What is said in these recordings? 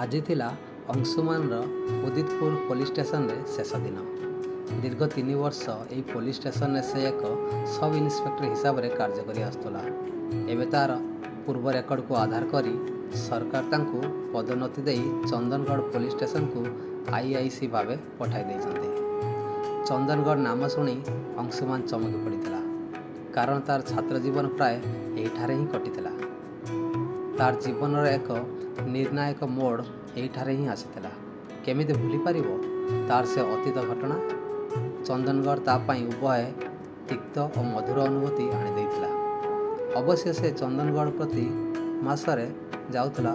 ଆଜି ଥିଲା ଅଂଶୁମାନର ଉଦିତପୁର ପୋଲିସ ଷ୍ଟେସନରେ ଶେଷ ଦିନ। ଦୀର୍ଘ 3 ବର୍ଷ ଏହି ପୋଲିସ ଷ୍ଟେସନରେ ସେ ଏକ ସବ୍ ଇନ୍ସପେକ୍ଟର ହିସାବରେ କାର୍ଯ୍ୟ କରି ଆସୁଥିଲା। ଏବେ ତା'ର ପୂର୍ବ ରେକର୍ଡକୁ ଆଧାର କରି ସରକାର ତାଙ୍କୁ ପଦୋନ୍ନତି ଦେଇ ଚନ୍ଦନଗଡ଼ ପୋଲିସ ଷ୍ଟେସନକୁ ଆଇଆଇସି ଭାବେ ପଠାଇ ଦେଇଛନ୍ତି। ଚନ୍ଦନଗଡ଼ ନାମ ଶୁଣି ଅଂଶୁମାନ ଚମକି ପଡ଼ିଥିଲା, କାରଣ ତାର ଛାତ୍ର ଜୀବନ ପ୍ରାୟ ଏହିଠାରେ ହିଁ କଟିଥିଲା। ତାର ଜୀବନର ଏକ ନିର୍ଣ୍ଣାୟକ ମୋଡ଼ ଏହିଠାରେ ହିଁ ଆସିଥିଲା। କେମିତି ଭୁଲିପାରିବ ତାର ସେ ଅତୀତ ଘଟଣା? ଚନ୍ଦନଗଡ଼ ତା ପାଇଁ ଉଭୟ ତିକ୍ତ ଓ ମଧୁର ଅନୁଭୂତି ଆଣିଦେଇଥିଲା। ଅବଶ୍ୟ ସେ ଚନ୍ଦନଗଡ଼ ପ୍ରତି ମାସରେ ଯାଉଥିଲା,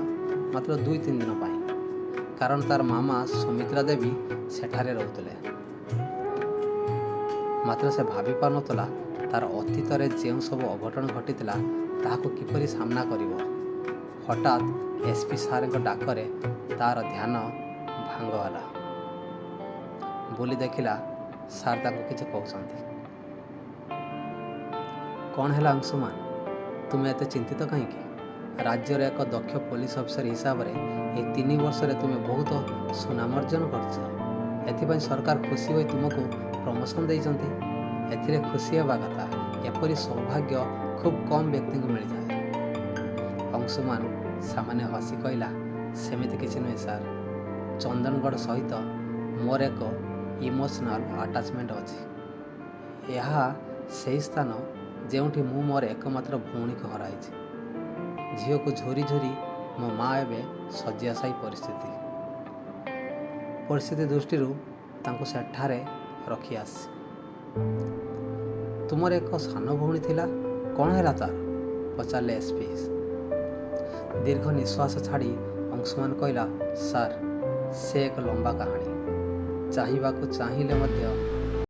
ମାତ୍ର 2-3 ଦିନ ପାଇଁ, କାରଣ ତାର ମାମା ସୁମିତ୍ରା ଦେବୀ ସେଠାରେ ରହୁଥିଲେ। ମାତ୍ର ସେ ଭାବି ପାରୁନଥିଲା, ତାର ଅତୀତରେ ଯେଉଁ ସବୁ ଅଘଟଣ ଘଟିଥିଲା, ତାହାକୁ କିପରି ସାମ୍ନା କରିବ। ହଠାତ୍ ଏସ୍ ପି ସାର୍ଙ୍କ ଡାକରେ ତାର ଧ୍ୟାନ ଭଙ୍ଗ ହେଲା। ବୁଲି ଦେଖିଲା, ସାର୍ ତାଙ୍କୁ କିଛି କହୁଛନ୍ତି। "କ'ଣ ହେଲା ଅଂଶୁମାନ, ତୁମେ ଏତେ ଚିନ୍ତିତ କାହିଁକି? ରାଜ୍ୟର ଏକ ଦକ୍ଷ ପୋଲିସ ଅଫିସର ହିସାବରେ ଏହି 3 ବର୍ଷରେ ତୁମେ ବହୁତ ସୁନାମ ଅର୍ଜନ କରିଛ। ଏଥିପାଇଁ ସରକାର ଖୁସି ହୋଇ ତୁମକୁ ପ୍ରମୋସନ୍ ଦେଇଛନ୍ତି। ଏଥିରେ ଖୁସି ହେବା କଥା। ଏପରି ସୌଭାଗ୍ୟ ଖୁବ୍ କମ୍ ବ୍ୟକ୍ତିଙ୍କୁ ମିଳିଥାଏ।" ଅଂଶୁମାନ ସାମାନ୍ୟ ହସି କହିଲା, "ସେମିତି କିଛି ନୁହେଁ ସାର୍। ଚନ୍ଦନଗଡ଼ ସହିତ ମୋର ଏକ ଇମୋସନାଲ୍ ଆଟାଚମେଣ୍ଟ ଅଛି। ଏହା ସେହି ସ୍ଥାନ ଯେଉଁଠି ମୁଁ ମୋର ଏକମାତ୍ର ଭଉଣୀକୁ ହରାଇଛି। ଝିଅକୁ ଝୁରି ଝୁରି ମୋ ମା ଏବେ ଶଯ୍ୟାଶାୟୀ। ପରିସ୍ଥିତି ଦୃଷ୍ଟିରୁ ତାଙ୍କୁ ସେଠାରେ ରଖି ଆସିଛି।" "ତୁମର ଏକ ସାନ ଭଉଣୀ ଥିଲା, କ'ଣ ହେଲା ତାର?" ପଚାରିଲେ ଏସ୍ ପି। ଦୀର୍ଘ ନିଶ୍ୱାସ ଛାଡ଼ି ଅଂଶୁମାନ କହିଲା, "ସାର୍, ସେ ଏକ ଲମ୍ବା କାହାଣୀ। ଚାହିଁବାକୁ ଚାହିଁଲେ ମଧ୍ୟ